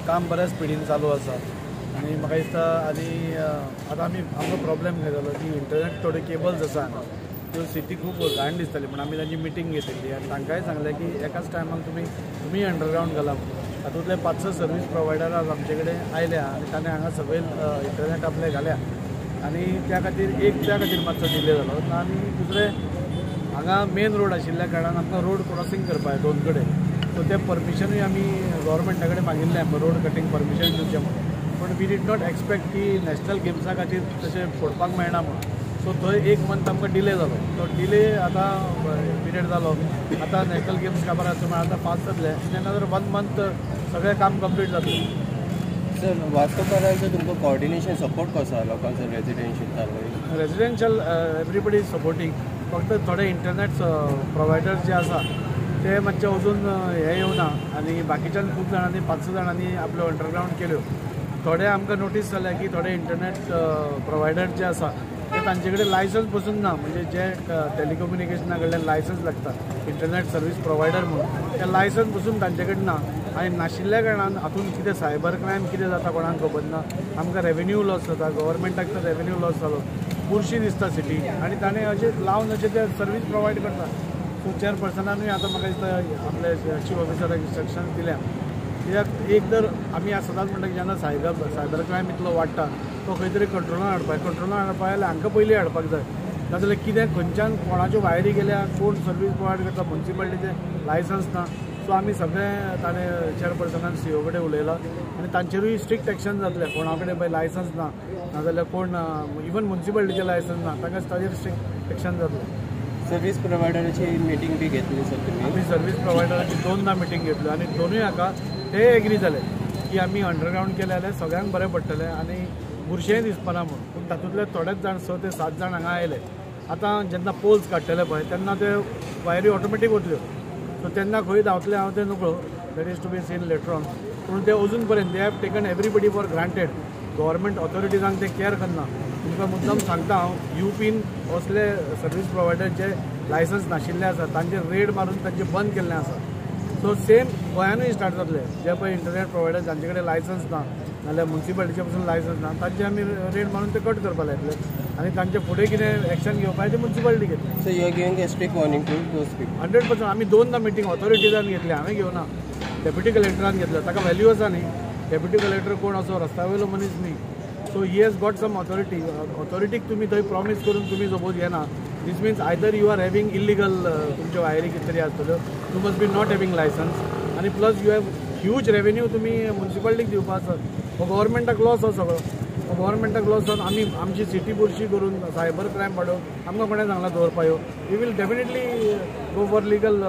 काम बऱ्या स्पिडीन चालू आसा आनी म्हाका दिसता आनी आतां आमी आमकां प्रॉब्लेम खंय जालो की इंटरनेट थोड्यो केबल्स आसा हांगा त्यो सिटी खूब घाण दिसताली म्हण आमी तांची मिटींग घेतिल्ली आनी तांकांय सांगलें की एकाच टायमाक तुमी तुमी अंडरग्रावंड घाला. तातूंतले 5-6 सर्वीस प्रोवायडर आज आमचे कडेन आयल्या आनी ताणें हांगा सकयल इंटरनेट आपले घाल्या आनी त्या खातीर एक त्या खातीर मातसो डिले जालो. आनी दुसरें हांगा मेन रोड आशिल्ल्या कारणान आमकां रोड क्रॉसींग करपाक जाय दोन कडेन, सो तें परमिशनूय आमी गव्हर्मेंटा कडेन मागिल्लें आमकां रोड कटींग परमिशन दिवचें म्हणून. पूण we did not expect की नॅशनल गेम्सा खातीर तशें फोडपाक मेळना म्हणून. सो थंय एक मंथ आमकां डिले जालो. तो डिले आतां पिरियड जालो. आतां नॅशनल गेम्स काबार आसा म्हळ्यार आतां फास्ट जातलें तेन्ना जर 1 मंथ सगळें काम कंप्लीट जातलें. सर वास्कोकारांचो तुमकां कॉर्डिनेशन सपोर्ट कसो आसा लोकांचो residential? Residential everybody is supporting, फक्त थोडे इंटरनेट प्रोवायडर्स जे आसा ते मातशे अजून हे येवना आनी बाकीच्यान खूब जाणांनी 5-6 जाणांनी आपल्यो अंडरग्रावंड केल्यो. थोडे आमकां नोटीस जाल्या की थोडे इंटरनेट प्रोवायडर जे आसा ते तांचे कडेन लायसन्स पसून ना, म्हणजे जे टेलिकम्युनिकेशना कडल्यान लायसन्स लागता इंटरनेट सर्वीस प्रोवायडर म्हणून, ते लायसन्स पसून तांचे कडेन ना. आनी नाशिल्ल्या कारणान हातून कितें सायबर क्रायम कितें जाता कोणाक खबर ना. आमकां रेवेन्यू लॉस जाता, गव्हर्मेंटाक तर रेवेन्यू लॉस जालो, बुरशी दिसता सिटी आनी ताणें अशें लावन अशें ते सर्वीस प्रोवायड करता. सो चेअरपर्सनानूय आतां म्हाका दिसता आपले चीफ ऑफिसराक इन्स्ट्रक्शन दिल्या. कित्याक एक तर आमी सदांच म्हणटा की जेन्ना सायबर क्रायम इतलो वाडटा तो खंय तरी कंट्रोलान हाडपाक, कंट्रोलान हाडपाक जाल्यार हांकां पयलीं हाडपाक जाय. नाजाल्यार कितें खंयच्यान कोणाच्यो वायरी गेल्या, कोण सर्वीस प्रोवायड करता, मुन्सिपालिटीचें लायसन्स ना. सो आमी सगळें ताणें चेअरपर्सनान सीओ कडेन उलयलां आनी तांचेरूय स्ट्रिक्ट एक्शन जातलें. कोणा कडेन पळय लायसन्स ना, नाजाल्यार कोण इवन मुन्सिपालिटीचें लायसन्स ना, तांकां ताजेर स्ट्रिक्ट एक्शन जातलें. सर्वीस प्रोवायडराची मिटींग बी घेतली सर तुमी? आमी सर्वीस प्रोवायडराची 2दा मिटींग घेतल्यो आनी दोनूय हाका ते एग्री जाले की आमी अंडरग्रावंड केलें जाल्यार सगळ्यांक बरें पडटलें आनी बुरशेंय दिसपाना म्हूण. पूण तातूंतले थोडेच जाण 6 ते 7 जाण हांगा आयले. आतां जेन्ना पोल्स काडटले पळय तेन्ना ते वायरी ऑटोमॅटीक वतल्यो, सो तेन्ना खंय धांवतले हांव तें नकळो, that is to be seen later on. पूण ते अजून पर्यंत they have taken everybody for granted. Government ऑथॉरिटीजांक ते कॅर करना. तुमकां मुद्दम सांगता हांव, युपीन असले सर्वीस प्रोवायडर जे लायसन्स नाशिल्ले आसा तांचेर रेड मारून तांचे बंद केल्लें आसा. सो सेम गोंयानूय स्टार्ट जातलें. जे पळय इंटरनेट प्रोवायडर जांचे कडेन लायसन्स ना, नाल्यार मुन्सिपालिटीचे पसून लायसन्स ना, तांचे आमी रेड मारून ते कट करपाक लायतले आनी तांचे फुडें कितें एक्शन घेवपाचें तें मुन्सिपालिटी घेतली. So you are giving a strict warning to those people? 100%. आमी 2दा मिटींग ऑथॉरिटीजान घेतली, हांवें घेवना, डेप्युटी कलेक्टरान घेतलं. ताका व्हॅल्यू आसा न्ही, डेप्युटी कलेक्टर कोण असो रस्त्या वयलो मनीस न्ही. So he has got some authority. ऑथॉरिटीक तुमी थंय प्रॉमीस करून तुमी सपोज घेना, this means either you are having illegal तुमच्यो वायरी कितें तरी आसतल्यो, you must be not having licence आनी plus you have huge revenue तुमी मुन्सिपालिटीक दिवपा आसा. हो गव्हर्मेंटाक लॉस हो सगळो, हो गव्हर्मेंटाक लॉस जावन आमी आमची सिटी बुरशी करून सायबर क्रायम वाडोवन आमकां कोणें सांगलां दवरपा यो. We will definitely go for legal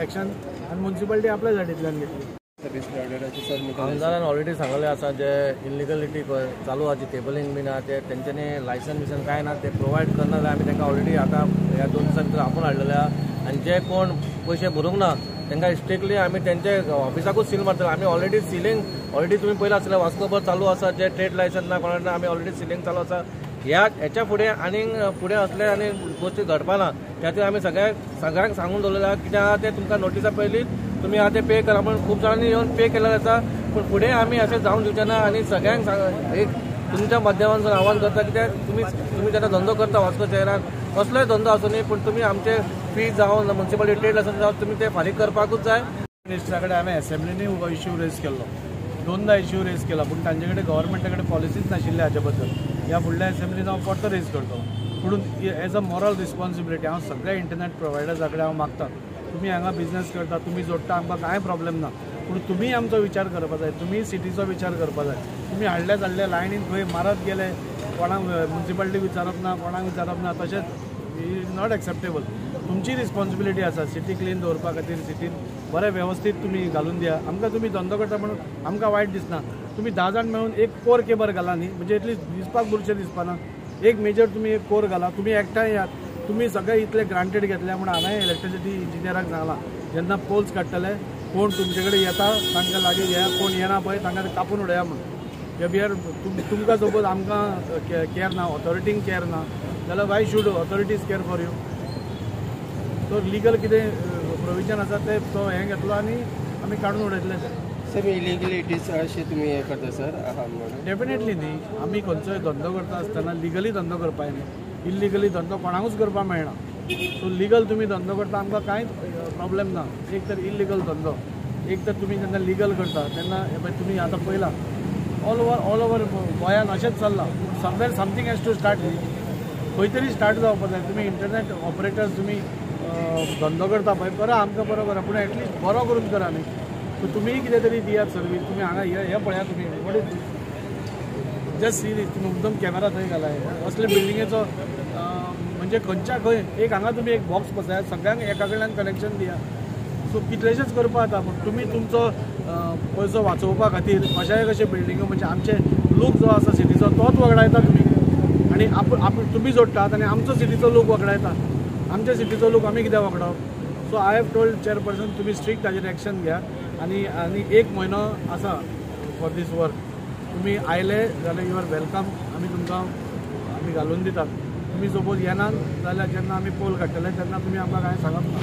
action आनी मुन्सिपालिटी आपल्या सायडींतल्यान घेतली. सर्वीस प्रोवायडराची सर आमदारान ऑलरेडी सांगलें आसा जे इलिगलिटी चालू आसा जी केबलिंग बीन आसा ते तेंच्यांनी लायसन्स बिसन कांय ना ते प्रोवायड करना जाल्यार आमी तांकां ऑलरेडी आतां ह्या 2 दिसां भितर आपोवन हाडलेले आसा. आनी जे कोण पयशे भरूंक ना तांकां स्ट्रिक्टली आमी तेंचे ऑफिसाकूच सील मारतले. आमी ऑलरेडी सिलींग ऑलरेडी तुमी पयलें आसलें वास्को चालू आसा, जे ट्रेड लायसन्स ना कोणा ना, आमी ऑलरेडी सिलींग चालू आसा. ह्या हेच्या फुडें आनीक फुडें असले आनी गोश्टी घडपा ना त्या खातीर आमी सगळ्यांक सांगून दवरलेलें आसा. कित्याक आहा तें तुमकां नोटिसा पयलीं तुमी आतां पे करा म्हूण खूब जाणांनी येवन पे केल्लें आसा. पूण फुडें आमी अशें जावन दिवचें ना आनी सगळ्यांक एक तुमच्या माध्यमांतल्यान आव्हान करता कित्याक तुमी जेन्ना धंदो करता वास्को शहरान कसलोय धंदो आसूं न्ही, पूण तुमी आमचे फी जावं मुन्सिपालिटी ट्रेड लायसन्स जावं तुमी ते फारीक करपाकूच जाय. मिनिस्टरा कडेन हांवें एसेंब्लीनी इश्यू रेज केल्लो, 2दा इश्यू रेज केला, पूण तांचे कडेन गव्हर्मेंटा कडेन पॉलिसीच नाशिल्ली हाचे बद्दल. ह्या फुडल्या एसेंब्लीन हांव परतो रेज करतलो. पूण एज अ मॉरल रिस्पॉन्सिबिलिटी हांव सगळ्या इंटरनेट प्रोवायडर्सा कडेन हांव मागता, तुमी हांगा बिजनेस करता, तुमी जोडटा, आमकां कांय प्रॉब्लेम ना, पूण तुमी आमचो विचार करपा जाय, तुमी सिटीचो विचार करपा जाय. तुमी हाडल्या हाडल्या लायनीन खंय मारत गेले, कोणाक मुन्सिपालिटीक विचारप ना, कोणाक विचारप ना, तशेंच is not acceptable. तुमची रिस्पॉन्सिबिलिटी आसा सिटी क्लीन दवरपा खातीर, सिटीन बरें वेवस्थीत तुमी घालून दिया. आमकां तुमी धंदो करता म्हणून आमकां वायट दिसना. तुमी 10 जाण मेळून एक कोर केबर घाला न्ही, म्हणजे एटलीस्ट दिसपाक बुरशें दिसपाना. एक मेजर तुमी एक कोर घाला, तुमी एकठांय येयात. तुमी सगळे इतले ग्रांटेड घेतले म्हूण हांवें इलेक्ट्रिसिटी इंजिनियराक सांगलां, जेन्ना पोल्स काडटले कोण तुमचे कडेन येता तांकां लागीं घेया, कोण येना पळय तांकां कापून उडया म्हूण. We are तुमकां सपोज आमकां कॅर ना, ऑथॉरिटींक कॅर ना, जाल्यार why should authorities care for you? So legal कितें प्रोविजन आसा ते तो हें घेतलो आनी आमी काडून उडयतले. सर इलिगलिटीज अशें तुमी हें करता सर आहा म्हणून? डेफिनेटली न्ही. आमी खंयचोय धंदो करता आसतना लिगली धंदो करपाक न्ही. इल्लिगली धंदो कोणाकूच करपाक मेळना. सो लिगल तुमी धंदो करता, आमकां कांयच प्रॉब्लेम ना. एक तर इल्लिगल धंदो, एक तर तुमी जेन्ना लिगल करता तेन्ना हे पळय तुमी आतां पळयलां ऑल ओवर गोंयान अशेंच चल्लां. Somewhere something has to start न्ही. खंय तरी स्टार्ट जावपाक जाय. तुमी इंटरनेट ऑपरेटर्स, तुमी धंदो करता पळय, करा, आमकां बरो करा, पूण एटलिस्ट बरो करून करा न्ही. सो तुमीय कितें तरी दियात सर्वीस. तुमी हांगा हे हे पळयात तुमी, what is this? Just see this. तुमी मुद्दम कॅमेरा थंय घालाय. असले बिल्डिंगेचो म्हणजे खंयच्या खंय एक हांगा तुमी एक बॉक्स बसयात, सगळ्यांक एका कडल्यान कनेक्शन दिया. सो कितलेशेच करपा जाता, पूण तुमी तुमचो पयसो वाचोवपा खातीर कशाय कशे बिल्डिंगो, म्हणजे आमचे लूक जो आसा सिटीचो तोच वगडायता तुमी आनी आप आप तुमी जोडटात आनी आमचो सिटीचो लूक वगडायता. आमच्या सिटीचो लूक आमी कित्याक वगडावप? So I have told chairperson, तुमी स्ट्रिक्ट ताजेर एक्शन घ्या आनी आनी एक म्हयनो आसा फॉर दीस वर्क. तुमी आयले जाल्यार you are welcome. आमी तुमकां आमी घालून दितात. तुमी सपोज येनात जाल्यार जेन्ना आमी पोल काडटले तेन्ना तुमी आमकां कांय सांगप ना.